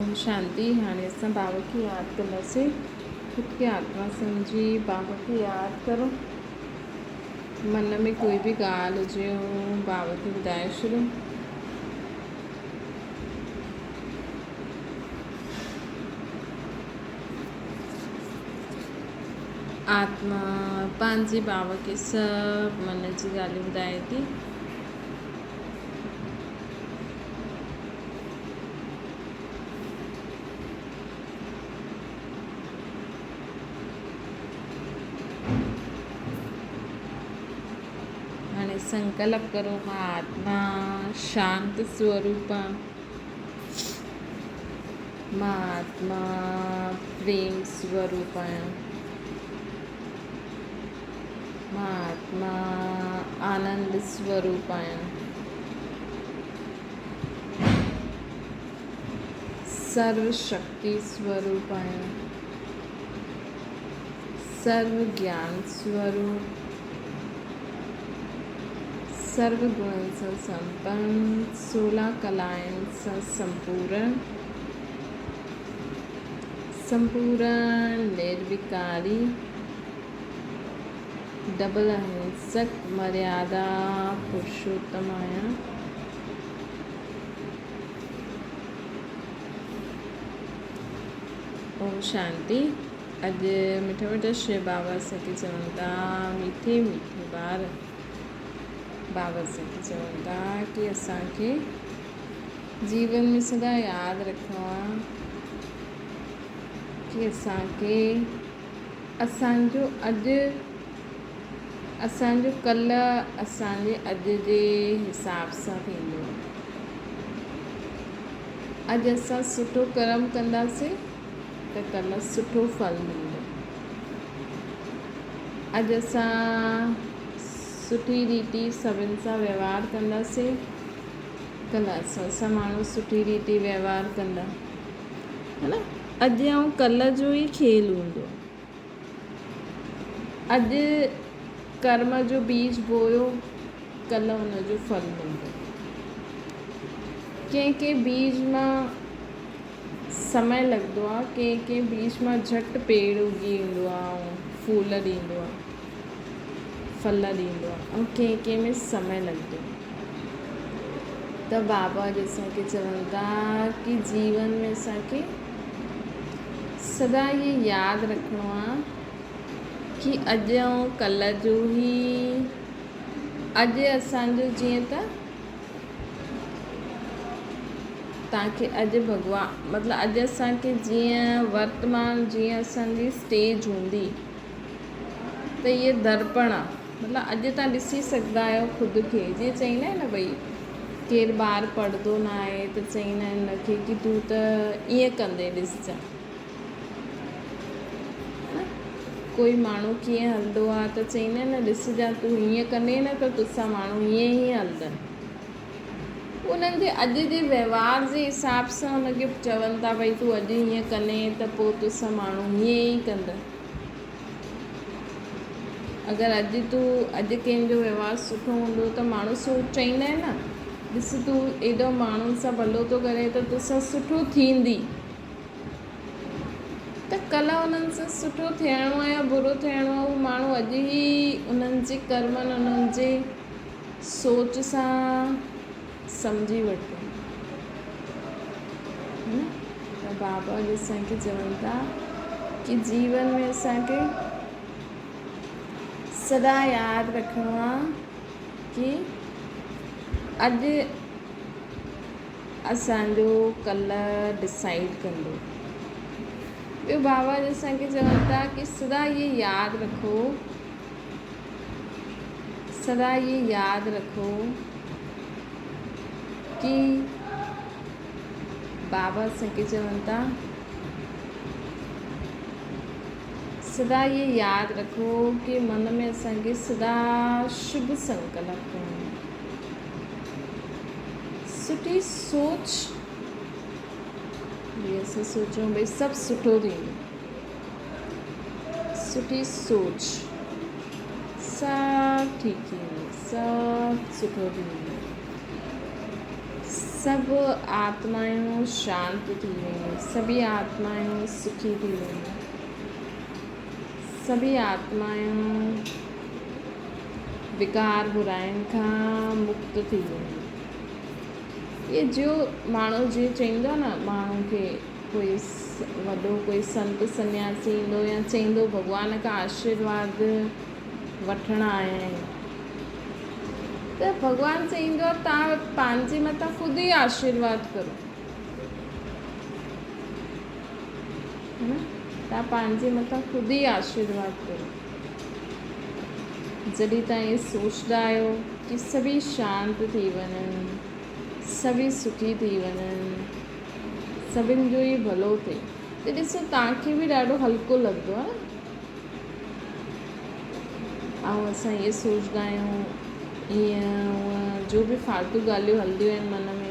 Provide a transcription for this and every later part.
اوم شانتي هاڻي اسان بابا کي ياد ڪنداسين خود کي آتما سمجهي بابا کي ياد ڪرو من ۾ ڪوئي به ڳالهه هجي بابا کي ٻڌائي ڇڏو. آتما پنهنجي بابا کي سڀ من جي ڳالهيون ٻڌائي ٿي. هاڻي سنڪلپ ڪرو مان آتما شانت سوروپ آن، مان آتما پريم سوروپ آهيان، مان آتما آنند سوروپ آهيان. سرو شڪتي سوروپ آهيان. سرو گيان سوروپ، سرو گڻن سان سمپن، سولهن ڪلائن سان سمپورڻ، سمپورڻ نروڪاري، ڊبل اهنسڪ مريادا پرشوتم آهيان. اوم شانتي. اڄ مٺا مٺا شو بابا اسان کي چون ٿا ميٺي ميٺي ٻار بابا اسان کي چون ٿا ڪي اسان کي جيون ۾ سدا ياد رکڻو آ ڪي اسان کي اسان جو اڄ اسان جو ڪلهه اسان جي اڄ جي حساب سان ٿيندو. اڄ اسان سٺو ڪرم ڪنداسين ته ڪلهه سٺو ڦل ملندو. اڄ اسان سٺي ريتي سڀن سان وهنوار ڪنداسين ڪلهه اسان سان ماڻهو سٺي ريتي وهنوار ڪندا. ها نه اڄ ۽ ڪلهه جو ئي کيل هوندو. اڄ ڪرم جو بيج بويو، ڪلهه ان جو ڦل ملندو. ڪنهن ڪنهن بيج مان سمي لڳندو آهي، ڪنهن ڪنهن بيج مان جهٽ پيڙ اگي ايندو آهي ۽ ڦول ڏيندو آهي، ڦل ڏيندو آهي ۽ ڪنهن ڪنهن ۾ سمي لڳندو آهي. ته بابا اڄ اسان کي چون ٿا ڪي جيون ۾ اسان کي سدا هي ياد رکڻو آ ڪي اڄ ۽ ڪلهه جو هي اڄ اسان جو جيئن ته توهان کي اڄ ڀڳوان مطلب اڄ اسان کي جيئن ورتمان جيئن اسان جي اسٽيج هوندي ته هيء درپڻ آ مطلب اڄ توهان ڏسي سگهندا آهيو خود کي جيئن چئيندا آهن نه ڀئي ڪير ٻار پڙهندو نه آهي ته چئيندا آهن ان کي ڪي تون ته ائين ڪندي ڏسجان ڪوئي ماڻهو ڪيئن هلندو آ ته چئيندا آهن نه ڏسجان تون هيئن ڪندين نه ته توسان ماڻهو هيئن ئي هلندا انهن جي اڄ جي وهنوار جي حساب سان ان کي چون ٿا ڀئي تون اڄ هيئن ڪندين ته پوء توسان ماڻهو هيئن ئي ڪندا. اگر اڄ تون اڄ ڪنهن جو وهنوار سٺو هوندو ته ماڻهو سو چئيندا آهن نه ڏس تون ايڏو ماڻهن سان ڀلو ٿو ڪرين ته توسان سٺو ٿيندي. ته ڪلهه انهن سان سٺو ٿيڻو آهي يا برو ٿيڻو آهي اهو ماڻهو اڄ ئي انهن جي ڪرمن انهن جي سوچ سان سمجهي وٺندو آهي ته بابا اڄ اسان کي چون ٿا ڪي جيون ۾ اسان کي سدا ياد رکڻو آهي ڪي اڄ اسان جو ڪلهه ڊسائيڊ ڪندو. ٻيو بابا جي اسان کي چون ٿا ڪي سدا اهي ياد رکو سدا اهي ياد رکو ڪي بابا اسان کي چون ٿا سدا اهي ياد رکو ڪي من ۾ اسان کي سدا شڀ سنڪلپ ڪرڻو سٺي سوچ جي اسان سوچون ڀئي سڀ سٺو ٿيندو سٺي سوچ سڀ ٺيڪ ٿي ويندو سڀ سٺو ٿي ويندو. سڀ آتمائون شانت ٿي ويون، سڀئي آتمائون سکي ٿي ويون، سڀئي آتمائون وڪار براين کان مڪت ٿي ويون. اهي جو ماڻهو جيئن چئيندو آهي نه ماڻهو کي ڪوئي وڏو ڪوئي سنت سنياسي ايندو يا چئيندو ڀڳوان کان آشيرواد وٺڻ آيا آهيون ته ڀڳوان چئيندو آهي توهان پنهنجي مٿان خود ئي آشيرواد ڪرو توهان پنهنجي مٿان خود ئي آشيرواد ڪرو جڏهن توهان ائين سوچدا آهيو ڪي سڀئي شانت ٿي وڃن سڀئي سکي ٿي وڃن سڀن جو ئي ڀلو ٿئي ته ڏسو توهان کي به ڏاڍو هلڪو لڳندو آهي نه ۽ اسان ائين سوچدا آهيون ائين هونئن جو به فالتو ڳالهيون هلنديون آهن من ۾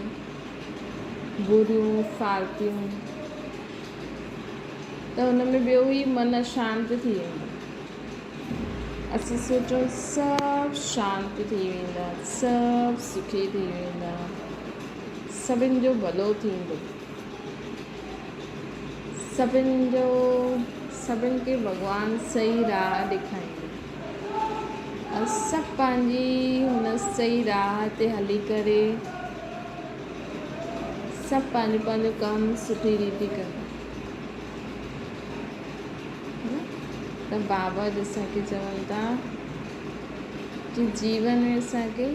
بريون فالتيون ته ان ۾ ٻيو ئي من اشانت ٿي ويندو اسين سوچون سڀ شانت ٿي ويندا سڀ سکي ٿي ويندا سڀن جو ڀلو ٿيندو سڀن جو سڀن کي ڀڳوان صحيح راهه ڏيکاريندو ۽ سڀ پنهنجي هن صحيح راهه تي هلي ڪري سڀ پنهنجو پنهنجو ڪم سٺي ريتي ڪندا ته بابا اسان کي چون ٿا ڪي جيون ۾ اسان کي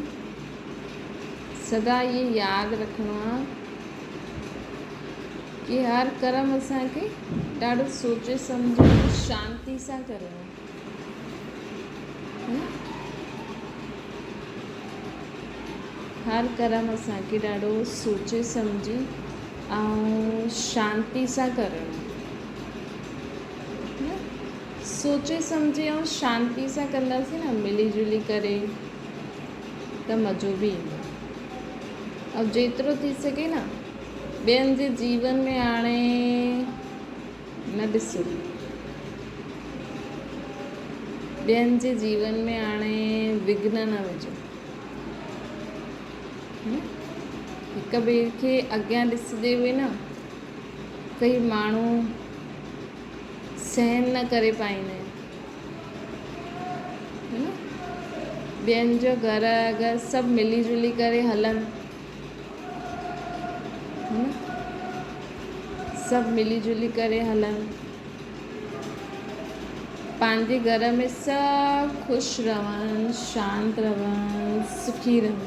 سدا اهي ياد رکڻو آهي ڪي هر ڪرم اسان کي ڏاڍو سوچي سمجهي ۽ شانتي سان ڪرڻو آهي هر ڪرم اسان کي ڏاڍو سوچي سمجهي ۽ شانتي سان ڪرڻو آهي سوچي سمجهي ۽ شانتي سان ڪنداسين نه ملي جلي ڪري ته مزو به ايندو ۽ جيترو ٿي سگهي نه ٻين جي جيون ۾ آڻي نه ڏسو ٻين جي جيون ۾ آڻي وگهن نه وجهو هڪ ٻئي کي اڳيان ڏسندي به نه ڪئي ماڻهو سهن نه ڪري پائيندا آهن ٻين جو گهر اگر سڀ ملي جلي ڪري هلن سڀ ملي جلي ڪري هلن پنهنجي گهر ۾ سڀ خوش رهن شانت رهن سکي رهن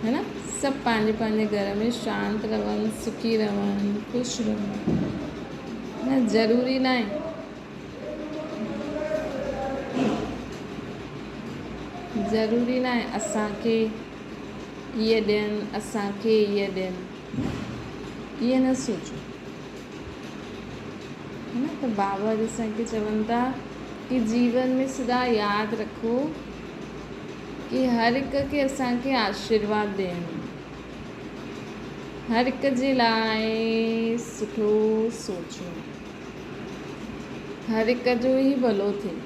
هي نه سڀ پنهنجي پنهنجي گهر ۾ شانت رهن سکي رهن خوش رهن نه ضروري ناهي ضروري ناهي اسان کي اهي ڏين اسان کي اهي ڏين ائين نه سوچو نه ته بابا اسان کي چون ٿا ڪي جيون ۾ سدا ياد رکو ڪي هر هڪ کي اسان کي آشيرواد ڏيڻو هر هڪ جي لاء سٺو سوچڻو هر هڪ جو ئي ڀلو ٿئي.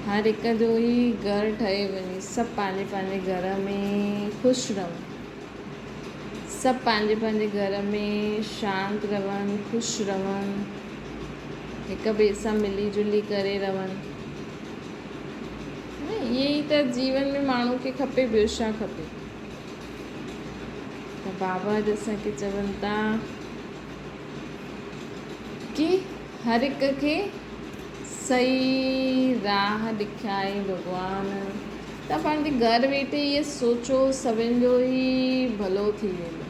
هر هڪ جو ئي گهر ٺهي وڃي. سڀ پنهنجي پنهنجي گهر ۾ خوش رهن. سڀ پنهنجي پنهنجي گهر ۾ شانت رهن، خوش رهن. هڪ ٻئي سان ملي جلي ڪري رهن. ائين ئي ته جيون ۾ ماڻهو کي کپي ٻيو ڇا کپي. ته بابا اڄ اسان کي چون ٿا ڪي هر هڪ کي صحيح راهه ڏيکاري ڀڳوان ته پنهنجي گهر ويٺي اهي سوچو سڀن جو ئي ڀلو ٿي ويندو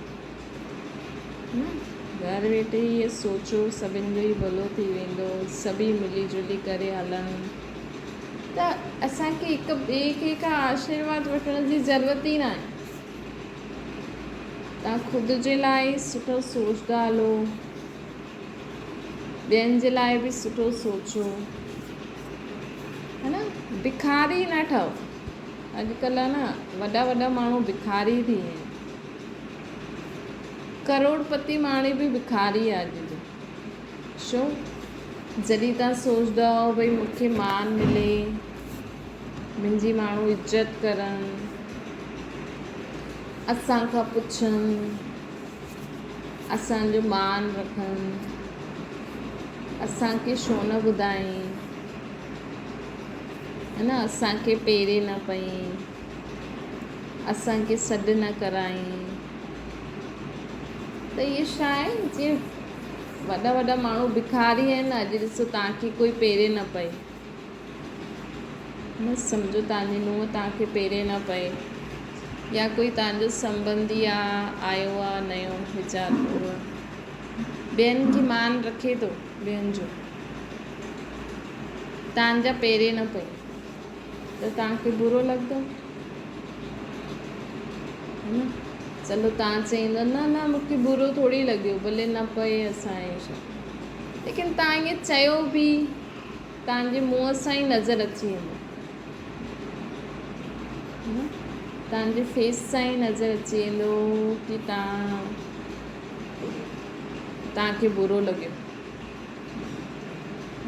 گهر ويٺي اهي سوچو سڀن جو ئي ڀلو ٿي ويندو سڀئي ملي جلي ڪري هلن ته اسان کي هڪ ٻئي کي ڪا آشيرواد وٺڻ جي ضرورت ئي ناهي توهان خود جي لاء سٺو سوچدا هلو ٻين جي لاء به سٺو سوچو ها نه بکاري نه ٺهو اڄڪلهه نه وڏا وڏا ماڻهو بکاري ٿي ويا آهن ڪروڙپتي ماڻهو به بکاري آهي اڄ جو ڇو جڏهن توهان سوچدا هو ڀئي مون کي مان ملي منهنجي ماڻهو عزت ڪرن. اسان کان پڇن، اسان جو مان رکن، اسان کي ڇو نه ٻڌائين، ها نه اسان کي پيري نه پئين، اسان کي سڏ نه ڪرائين. ته اهي ڇا آهي جيئن وڏا وڏا ماڻهو بکاري آهن اڄ ڏسو توهان کي ڪوئي پيري نه پئي. نه سمجهو توهان جي نونهن توهان کي پيري نه پئي يا ڪوئي توهان جو سنٻنڌي آ آيو آ نيو ويچارو ٻين کي مان رکي ٿو ٻين جو توهان جا پيري نه پئي ته توهان کي برو لڳندو نه چلو توهان چئيندو نه نه مونکي برو ٿوري لڳيو ڀلي نه پئي اسان جو ڇا ليڪن توهان ائين چيو به توهان جي منهن سان ئي نظر اچي ويندو توهان جي فيس سان ئي نظر اچي ويندو ڪي توهان توهان کي برو لڳيو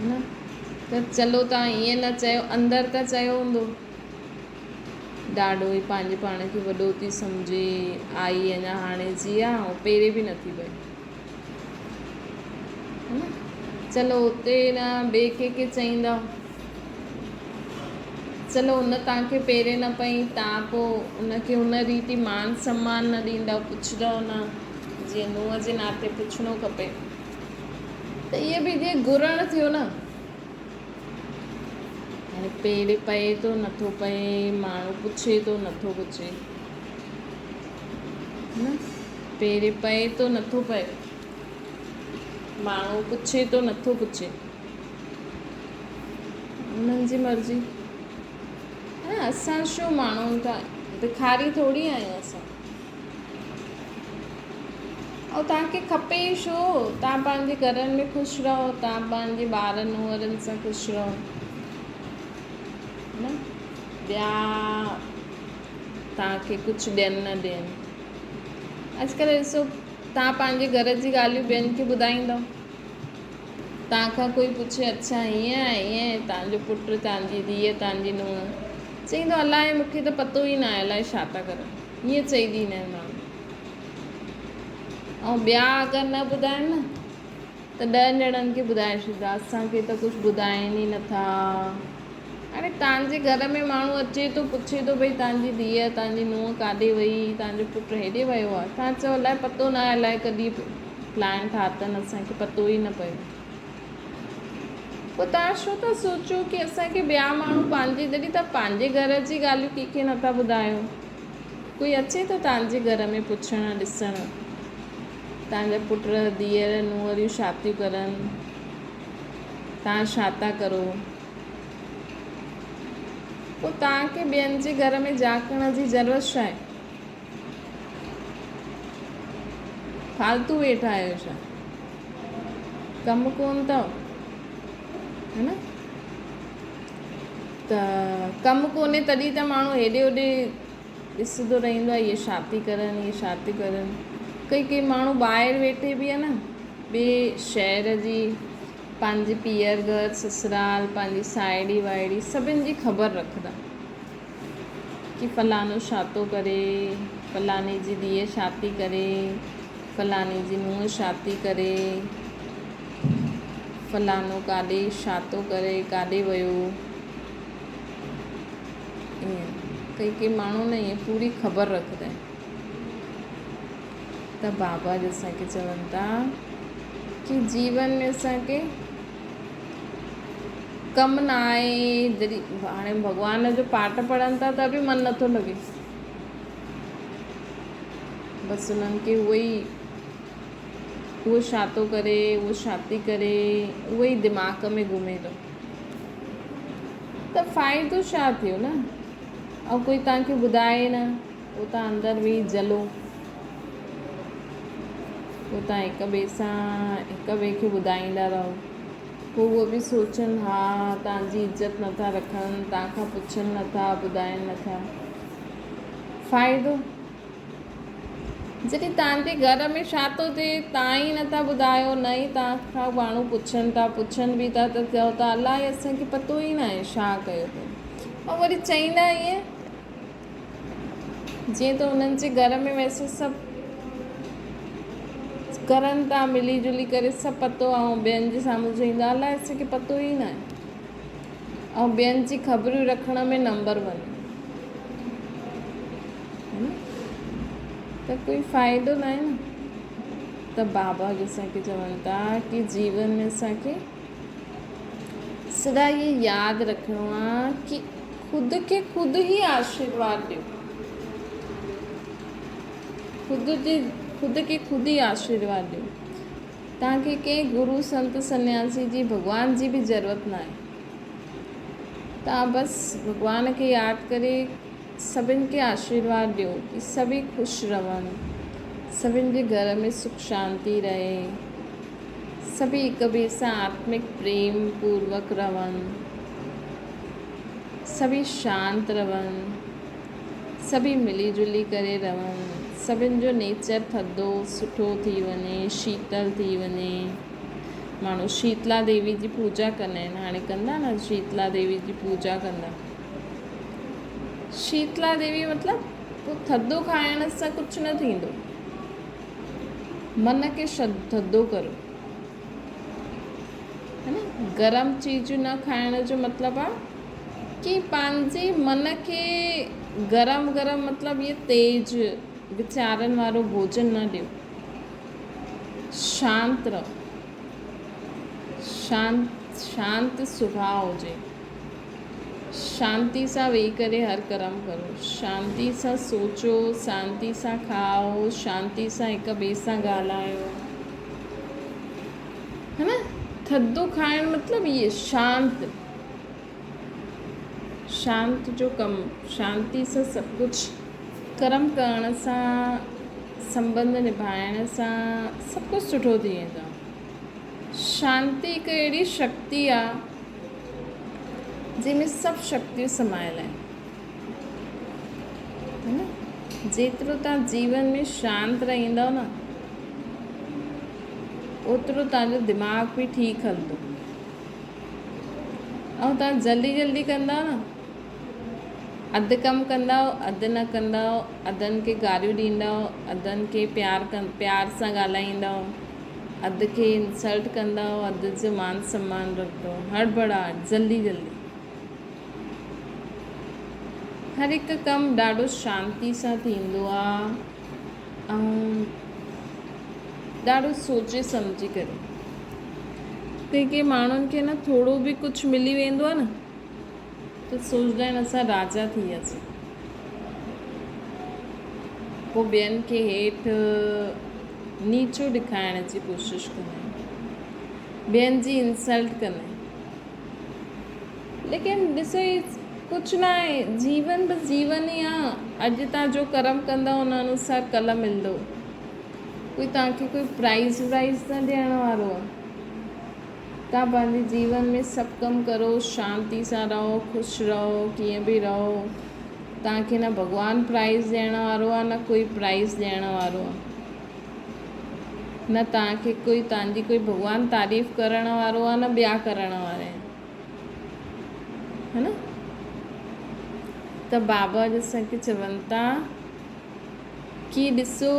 نه ته چلو توهان ائين نه چيو اندر ته چيو هوندو ڏاڍو ئي پنهنجي پاڻ کي وڏو ٿي سمجهي آئي اڃا هاڻي جي آ ۽ پيري به نٿي پئي چلو اتي نه ٻئي ڪنهن کي چئيندا چلو ان توهان کي پيري نه پئي توهان پوء ان کي ان ريتي مان سمان نه ڏيندا پڇندو نه جيئن نونهن جي ناتي پڇڻو کپي ته اهي به جيئن گهرڻ ٿيو نه هاڻي پيري پئي ٿو نٿو پئي ماڻهو پڇي ٿو نٿو پڇي نه پيري پئي ٿو نٿو پئي ماڻهو پڇي ٿو نٿو پڇي انهن جي مرضي نه اسان ڇو ماڻهن کان بکاري ٿوري آهيون اسان ۽ توهان کي کپي ئي ڇو توهان پنهنجي گهرن ۾ خوش رهو توهان پنهنجي ٻارن ننهرن سان خوش رهو نه ٻيا توهان کي ڪجهه ڏين نه ڏين. اڄڪلهه ڏسو توهان پنهنجي گهر جي ڳالهيون ٻين کي ٻڌائيندؤ. توهان کان ڪوئي پڇي اڇا هيئن آهي هيئن آهي توهان جو پٽ توهان جي ڌيء توهان جي نونهن چئيندو الائي مون کي ته پتو ئي ناهي الائي ڇا ٿا ڪرن هيئن چئي ڏيندا آهن ماڻهو ۽ ٻيا اگر نه ٻڌائن نه ته ڏهن ڄڻن کي ٻڌائي ڇڏيندا اسان کي ته ڪجهه ٻڌائين ئي نٿا. اڙي توهان جي گهر ۾ ماڻهو اچي ٿو پڇي ٿو ڀئي توهان جي ڌيء توهان جي نونهن ڪاڏي وئي توهان جو پٽ هيڏي ويو آهي توهان چئو الائي پتو ناهي الائي ڪڏهن پلان ٺاتن اسان کي پتو ئي نه پيو پوء توهان ڇو ٿا سوچو ڪي اسان کي ٻيا ماڻهو پنهنجي جڏهن توهان پنهنجي گهر جي ڳالهيون ڪنهن کي نٿا ٻڌايو ڪوئي اچي ٿو توهان جي گهر ۾ پڇڻ ڏسڻ توهان جا پٽ ڌيئر نونهريون ڇا ٿيون ڪرن توهان ڇا ٿا ڪرو؟ پوء توهان کي ٻين جي گهر ۾ جهانڪڻ جي ضرورت ڇا آهي؟ فالتو ويٺا آهيو ڇا؟ ڪم ڪونه اٿو ها نه؟ ته ڪم ڪونهي تڏهن ته ماڻهو هيڏي هوڏي ڏسندو رهندو آهي اهي ڇا ٿي ڪرن اهي ڇا ٿي ڪرن. ڪئي ڪئي ماڻهو ٻاهر ويٺي به آهي نه ٻئي شهر جي پنهنجي پيئر گهر سسرال پنهنجي ساهيڙي واهيڙي سڀن جي خبر رکندا ڪي فلاڻو ڇا ٿو ڪري فلاڻي جي ڌيء ڇا ٿي ڪري فلاڻي جي نونهن ڇا ٿي ڪري فلاڻو ڪاڏي ڇا ٿو ڪري ڪاڏي ويو ائين ڪئي ڪئي ماڻهو نه ائين پوري خبر رکندا آهن ته بابا جي اسان کي چون ٿا ڪي جيون ۾ اسان کي ڪم نه آهي جڏهن هاڻي ڀڳوان جو پاٺ پڙهن ٿا ته به من نٿو لڳي بس انهن کي اهو ئي اهو ڇا ٿو ڪري اهو ڇا ٿي ڪري اهو ئي دماغ ۾ گهمي ٿو ته فائدو ڇا ٿيو نه ۽ ڪوئي توهان کي ٻڌائي نه پوء توهان اندر ويهي جلو پوء توهان هڪ ٻئي سان هڪ ٻئي کي ٻڌائيندا رهو پوء اهو به سوچن ها توهان جي عزت نٿا رکن توهان کان پڇن نٿا ٻڌائن نٿا فائدو جڏهن توهان جي گهر ۾ ڇا ٿو ٿئي توهان ئي نٿا ٻڌايو نه ئي توهان کان ماڻهو پڇن ٿا پڇن به ٿا ته چئو ٿا الائي اسان کي پتو ئي ناهي ڇا ڪيو اٿن ۽ وري چئيندا ائين جيئن ته انهن جي گهر ۾ ويسي سڀ ڪرن ٿا ملي جلي ڪري سڀ پتو آهي ۽ ٻين جي سامهون چئيندا الائي اسان کي پتو ئي ناهي ۽ ٻين جي خبرون رکڻ ۾ نمبر ون ته ڪوئي فائدو ناهي نه ته بابا جي اسان کي چون ٿا ڪي جيون ۾ اسان کي سدا اهي ياد رکڻو آهي ڪي خود کي خود ئي آشيرواد ڏيو. خود جي خود کي خود ئي آشيرواد ڏيو. توهان کي ڪنهن گرو سنت سنياسي جي ڀڳوان جي به ضرورت ناهي. توهان بس ڀڳوان کي ياد ڪري سڀن کي آشيرواد ڏيو ڪي سڀئي خوش رهن، سڀن جي گهر ۾ سک شانتي رهي، سڀئي هڪ ٻئي سان آتمڪ پريم پوروڪ رهن. سڀئي شانت رهن، سڀئي ملي جلي ڪري رهن، سڀن جو نيچر ٿڌو سٺو ٿي وڃي، شيتل ٿي وڃي. ماڻهو شيتلا ديوي جي پوڄا ڪندا آهن، هاڻي ڪندا نه شيتلا ديوي جي پوڄا ڪندا. شيتلا ديوي مطلب پوء ٿڌو کائڻ سان ڪجهه نه ٿيندو. من کي ٿڌو ڪرو. ها نه گرم چيزون نه کائڻ جو مطلب آ ڪي پنهنجي من کي گرم گرم مطلب اهي تيز ويچارن وارو ڀوڄن نه ڏيو شانت رهو شانت شانت سڀاء هجي شانتي سان ويهي ڪري هر ڪرم ڪرو شانتي سان سوچو شانتي سان کائو شانتي سان هڪ ٻئي سان ڳالهايو ها نه ٿڌو کائڻ مطلب اهي شانت شانت جو ڪم شانتي سان سڀ ڪجهه ڪرم ڪرڻ سان سنٻنڌ نڀائڻ سان سڀ ڪجهه سٺو ٿي ويندو آهي شانتي هڪ اهڙي شڪتي آهي جنهن ۾ سڀ شڪتيون سمايل آهن ها نه جيترو توهان جيون ۾ شانت رهندؤ نه اوترو توهان جو دماغ به ٺيڪ هلندو ۽ توهان جلدي جلدي ڪندا نه اڌ ڪم ڪندؤ اڌ نه ڪندؤ اڌن کي گاريون ڏيندؤ اڌن کي پيار ڪن پيار سان ڳالهائيندؤ اڌ کي انسلٽ ڪندؤ اڌ جو مان سمان رکندؤ هڙبڙاهٽ جلدي جلدي هر هڪ ڪم ڏاڍو شانتي سان ٿيندو آ ۽ ڏاڍو سوچي سمجهي ڪري ڪنهن ڪنهن ماڻهن کي نه ٿورو به ڪجهه ملي ويندو آ نه ته سوچدا آهن اسان راجا ٿي وياسين پوء ٻين کي هيٺ نيچو ڏيکارڻ جي ڪوشش ڪندا آهن ٻين جي انسلٽ ڪندا آهن ليڪن ڏسو هي ڪجهه نه آهي جيون بس جيون ئي آ اڄ تان جو ڪرم ڪندؤ ان انوسار ڪل ملندو ڪوئي توهان کي ڪوئي پرائز ورائز نه ڏيڻ وارو آ توهان پنهنجي جيون ۾ سڀ ڪم ڪرو شانتي سان رهو خوش رهو ڪيئن به رهو توهان کي نه ڀڳوان پرائز ڏيڻ وارو آ نه ڪوئي پرائز ڏيڻ وارو آ نه توهان کي ڪوئي توهان جي ڪوئي ڀڳوان تعريف ڪرڻ وارو آهي نه ٻيا ڪرڻ وارا آهن ها نه ته بابا جي اسان کي چون ٿا ڪي ڏسو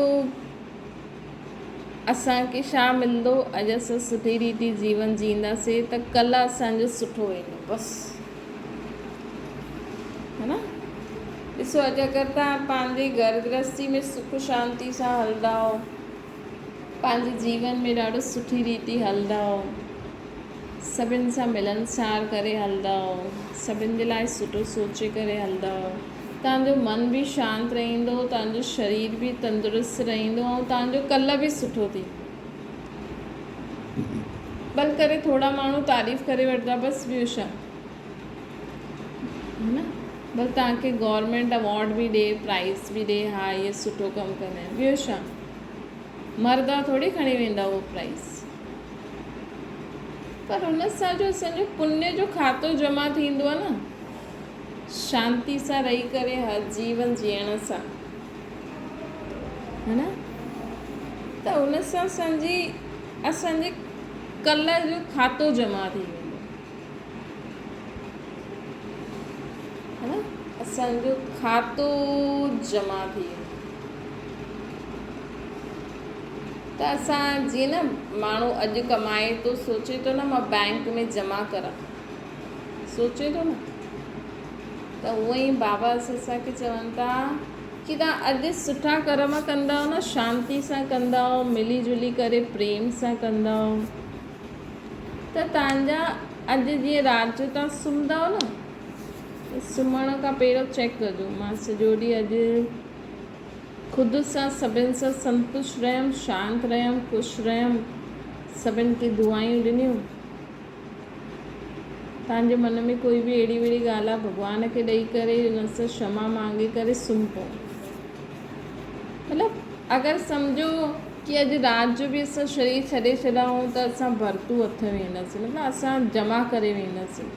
اسان کي ڇا ملندو اڄ اسان سٺي ريتي جيون جيئنداسي ته ڪلهه اسان جو سٺو ويندو بس ها نه ڏسو اڄ اگر توهان پنهنجي گهر گرهستي ۾ سک شانتي سان هلندؤ، پنهنجي جيون ۾ ڏاڍو سٺي ريتي هلندؤ، سڀن سان ملنسار ڪري هلندؤ، سڀن جي لاء سٺو سوچي ڪري هلندؤ، توهان جو من به شانت رهندو، توهان جو شرير به تندرست رهندو ۽ توهان جو ڪلهه به سٺو ٿيندو. بل ڪري ٿورا ماڻهو تعريف ڪري وٺندا بس ٻيو ڇا. ها نه بس توهان کي گورنمينٽ اوارڊ به ڏي پرائز به ڏي ها اهي سٺو ڪم ڪندا آهن ٻيو ڇا مردا ٿوري کڻي ويندا اهو پرائز پر ان سان جو اسان جو پني جو کاتو جمع ٿيندو آهي نه شانتي سان رهي ڪري هر جيون جيئڻ سان ها نه ته ان سان اسانجي اسانجي ڪل جو کاتو جمع ٿي ويندو ها نه. اسان جو کاتو جمع ٿي ويندو. ته اسان جيئن نه ماڻهو اڄ ڪمائي ٿو سوچي ٿو نه مان بئنڪ ۾ جمع ڪران سوچي ٿو نه ته اونئن ئي بابا اسان کي چون ٿا ڪي تان اڄ سٺا ڪرم ڪندؤ نه شانتي سان ڪندؤ ملي جلي ڪري پريم سان ڪندؤ ته تان جا اڄ جيئن رات جو تان سمهندؤ نه ته سمهڻ کان پهريون چيڪ ڪجو مان سڄو ڏينهن اڄ خود سان سڀن سان سنتشٽ رهيم، شانت رهيم، خوش رهيم، سڀن کي دعائون ڏنيون. توهان جي من ۾ ڪوئي به اهڙي وهڙي ڳالهه آ ڀڳوان کي ڏئي ڪري ان سان شما مانگي ڪري سمهه پئو. مطلب اگر سمجهو ڪي اڄ رات جو به اسان شرير ڇڏي ڇڏائون ته اسان ڀرتو هٿ وينداسين مطلب اسان جمع ڪري وينداسين.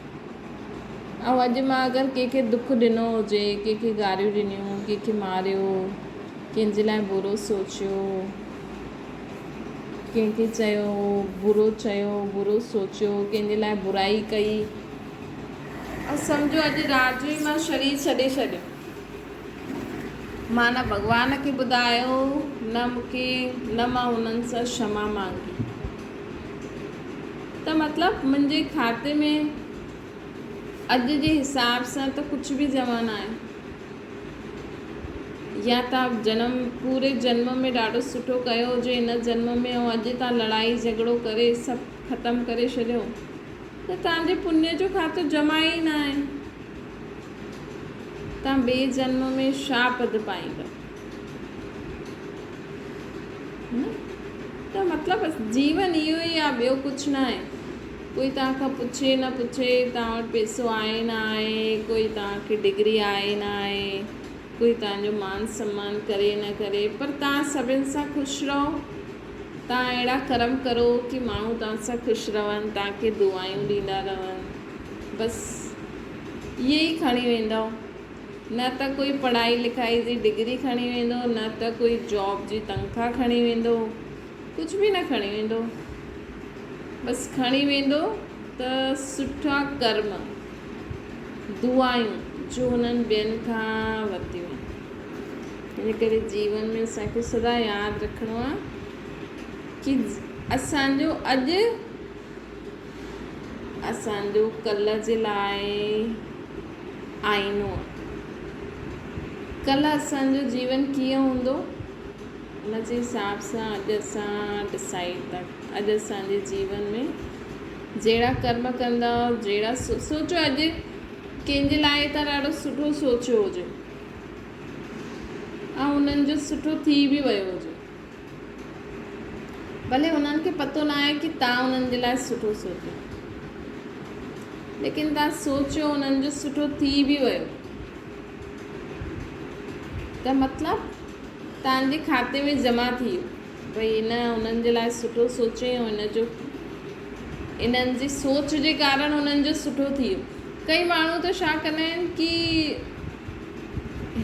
۽ اڄ مان اگر ڪنهن کي دک ڏنو هجي، ڪنهن کي گاريون ڏنيون، ڪنهن کي ماريو، ڪنهن جي لاء برو سوچيو، ڪنهن کي چيو، برو چيو، برو سوچيو، ڪنهن جي لاء برائي ڪئي ۽ سمجهو اڄ رات جو ئي مان شرير ڇڏي ڇڏيو. مان نه ڀڳوان کي ٻڌايو، نه مون کي، نه مان هنن سان شما مانگي. ته مطلب منهنجي کاتي ۾ اڄ جي حساب سان ته ڪجهه به جمع ناهي. يا توهان جنم پوري جنم ۾ ڏاڍو سٺو ڪيو هجي هن جنم ۾ ۽ اڄ توهان لڙائي جهڳڙو ڪري سڀ ختم ڪري ڇڏيو ته توهان جي پڃ جو کاتو جمع ئي ناهي. توهان ٻئي جنم ۾ ڇا پد پائيندؤ؟ ته مطلب جيون اهو ئي آهي ٻيو ڪجهه نه آهي. ڪوئي توهان کان پڇي نه پڇي توهان وٽ پئسو آهي نه آهي، ڪوئي توهان کي ڊگري آهي نه آهي، ڪوئي توهان جو مان سمان ڪري نه ڪري پر توهان سڀن سان خوش رهو. توهان اهڙا ڪرم ڪرو ڪي ماڻهو توهان سان خوش رهن، توهان کي دعائون ڏيندا رهن. بس اهي ئي کڻي ويندؤ. نه ته ڪوئي پڙهائي لکائي جي ڊگري کڻي ويندو نه ته ڪوئي جاب جي تنخواه کڻي ويندو ڪجهه به نه کڻي ويندو بس کڻي ويندو ته سٺا ڪرم دعائون جو هنن ٻين کان ورتيون آهن ان ڪري جيون ۾ اسانکي سدا ياد رکڻو آهي ڪي اسانجو اڄ اسان جو ڪلهه جي لاء آئينو آ. ڪلهه اسان جو جيون ڪيئن هوندو ان جي حساب سان اڄ اسان ڊسائيڊ ٿا اڄ اسان جي جيون ۾ جهڙا ڪرم ڪندا جهڙا سوچو اڄ ڪنهن جي لاء ته ڏاڍو سٺو سوچيو هجي ۽ انهن جو سٺو ٿي به ويو هجي. ڀلي انهن کي پتو نه آهي ڪي تان انهن جي لاء سٺو سوچيو ليڪن تان سوچيو انهن جو سٺو ٿي به ويو ته مطلب تان جي کاتي ۾ جمع ٿي ويو ڀئي هن انهن جي لاء سٺو سوچيو ۽ ان جو انهن جي سوچ جي ڪارڻ انهن جو سٺو ٿي ويو ڪئي ماڻهو ته ڇا ڪندا آهن ڪي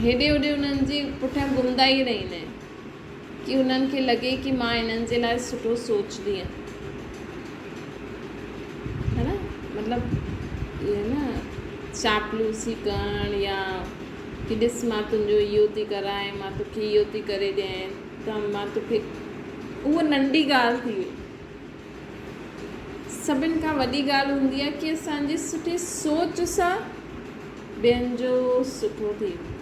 هيڏي هوڏي انهن جي پٺيان گهمندا ئي رهندا آهن ڪي انهن کي لڳي ڪي مان انهن جي لاء سٺو سوچدي آهيان ها نه مطلب اهي نه چاپلوسي ڪرڻ يا ڪي ڏس مان تنهنجو اهو ٿي ڪرائي مان توکي اهو ٿي ڪري ڏيان ته مان توکي اهو ننڍي ڳالهه ٿي وئي سڀن کان وڏي ڳالهه هوندي آهي ڪي اسان جي سٺي سوچ سان ٻين جو سٺو ٿي وڃي.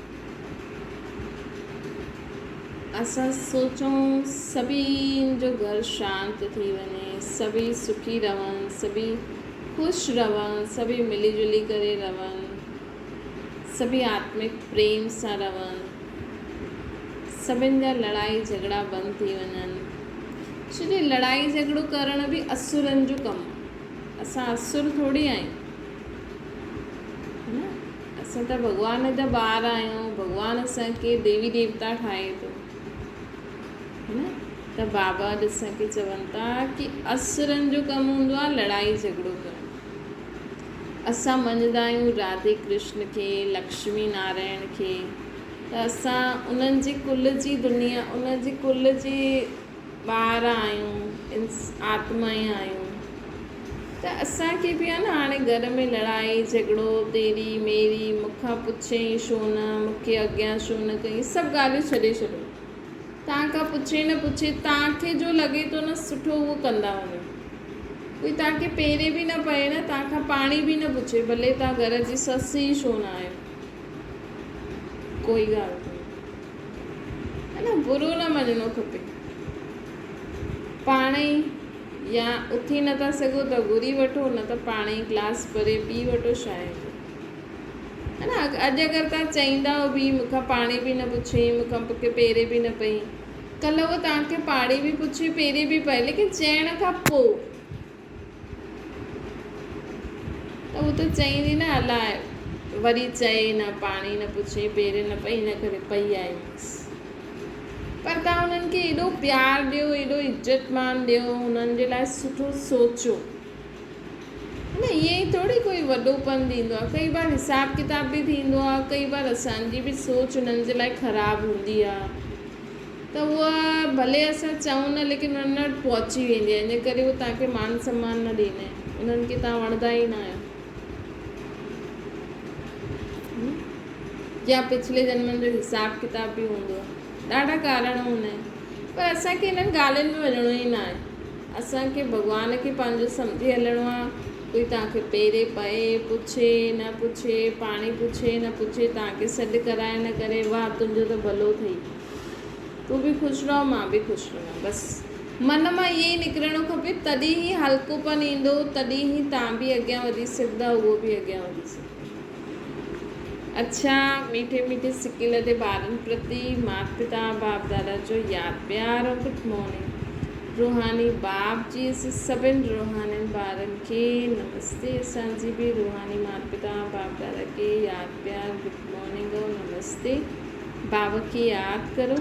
اسان سوچون سڀين جو گهر شانت ٿي وڃي، سڀئي سکي رهن، سڀئي خوش رهن، سڀئي ملي جلي ڪري رهن، سڀئي آتمڪ پريم سان رهن، سڀن جا لڙائي جهڳڙا بند ٿي وڃن. ڇو جو لڙائي جهڳڙو ڪرڻ به اسرن جو ڪم آهي. اسان اسر ٿوري آهيون. نه اسان ته ڀڳوان جا ٻار آهيون ڀڳوان اسان کي ديوي ديوتا ٺاهي ٿو نه ته بابا اڄ اسان کي چون ٿا ڪي اسرن جو ڪم هوندو آهي لڙائي جهڳڙو ڪرڻ اسان مڃدا آهيون راڌي ڪرشن کي لڪشمي نارائڻ کي ته اسان انهن جي ڪل جي دنيا ان جي ڪل جي ٻار آهيون آتمائي آهيون ته ته اسان کي به آ نه هاڻي گهر ۾ لڙائي جهڳڙو تيري ميري مون کان پڇيئي ڇو نه مون کي اڳيان ڇو نه ڪيئي سڀ ڳالهيون ڇڏي ڇڏو توهان کان پڇي نه پڇي توهان کي جو لڳي ٿو نه سٺو اهو ڪندا وڃو ڪوئي توهان کي پيري به نه پئي نه توهان کان پاڻي به نه پڇي ڀلي توهان گهر جي سس ئي ڇو نه آهيو ڪوئي ڳالهه ڪونهي ها نه برو نه مڃڻو کپي پاڻ ئي يا اٿي نه ٿا سگهو ته گهري وٺو نه ته پاڻ ئي گلاس ڀري پي وٺو شايد ها نه اڄ اگر توهان چئيندائو به مون کان پاڻي به نه پڇيائين مون کان مون کي پيري به نه پئي ڪلهه هو توهان کي پاڻي به پڇي پيري به پئي ليڪن چئڻ کان پوء ته هو ته چئيندي نه الاء وري چئي نه پاڻي نه پڇي پيري نه پئي ان ڪري پئي آهي مس پر توهان انهن کي ايڏو پيار ڏيو ايڏو عزت مان ڏيو انهن جي لاء سٺو سوچو نه ائين ئي ٿوري ڪوئي وڏو پن ڏيندو آهي ڪئي بار حساب ڪتاب به ٿيندو آهي ڪئي بار اسان جي به سوچ انهن جي لاء خراب هوندي آهي ته اها ڀلي اسان چئون نه ليڪن انهن وٽ پهچي ويندي آهي ان ڪري هو توهان کي مان سمان نه ڏيندا آهن انهن کي توهان وڻندا ئي نه آهيو يا پڇلي جنمن جو حساب ڪتاب به هوندو آهي ڏاڍا ڪارڻ هوندا آهن پر اسان کي انهن ڳالهين ۾ وڃڻو ئي نه آهي اسان کي ڀڳوان کي پنهنجو سمجهي هلڻو آهي ڪوئي توهان کي پيري پئي پڇي نه پڇي پاڻي پڇي نه پڇي توهان کي سڏ ڪرائي نه ڪري واهه تنهنجو ته ڀلو اٿئي تون به خوش رهه مان به خوش رهان بس من مان ائين ئي نڪرڻو کپي تڏهن ئي هلڪوپن ايندو تڏهن ئي توهان به اڳيان وڌي سگهندا اهو به اڳيان وڌي سگهندو. اڇا ميٺي ميٺي سڪيل تي ٻارن پرتي مات پتا باپ دادا جو ياد پيار ۽ گڊ مارننگ روحاني باپ جي اسين سڀن روحانين ٻارن کي نمستي اسان جي به روحاني مات پتا باپ دادا کي ياد پيار گڊ مارننگ ۽ نمستي بابا کي ياد ڪرو.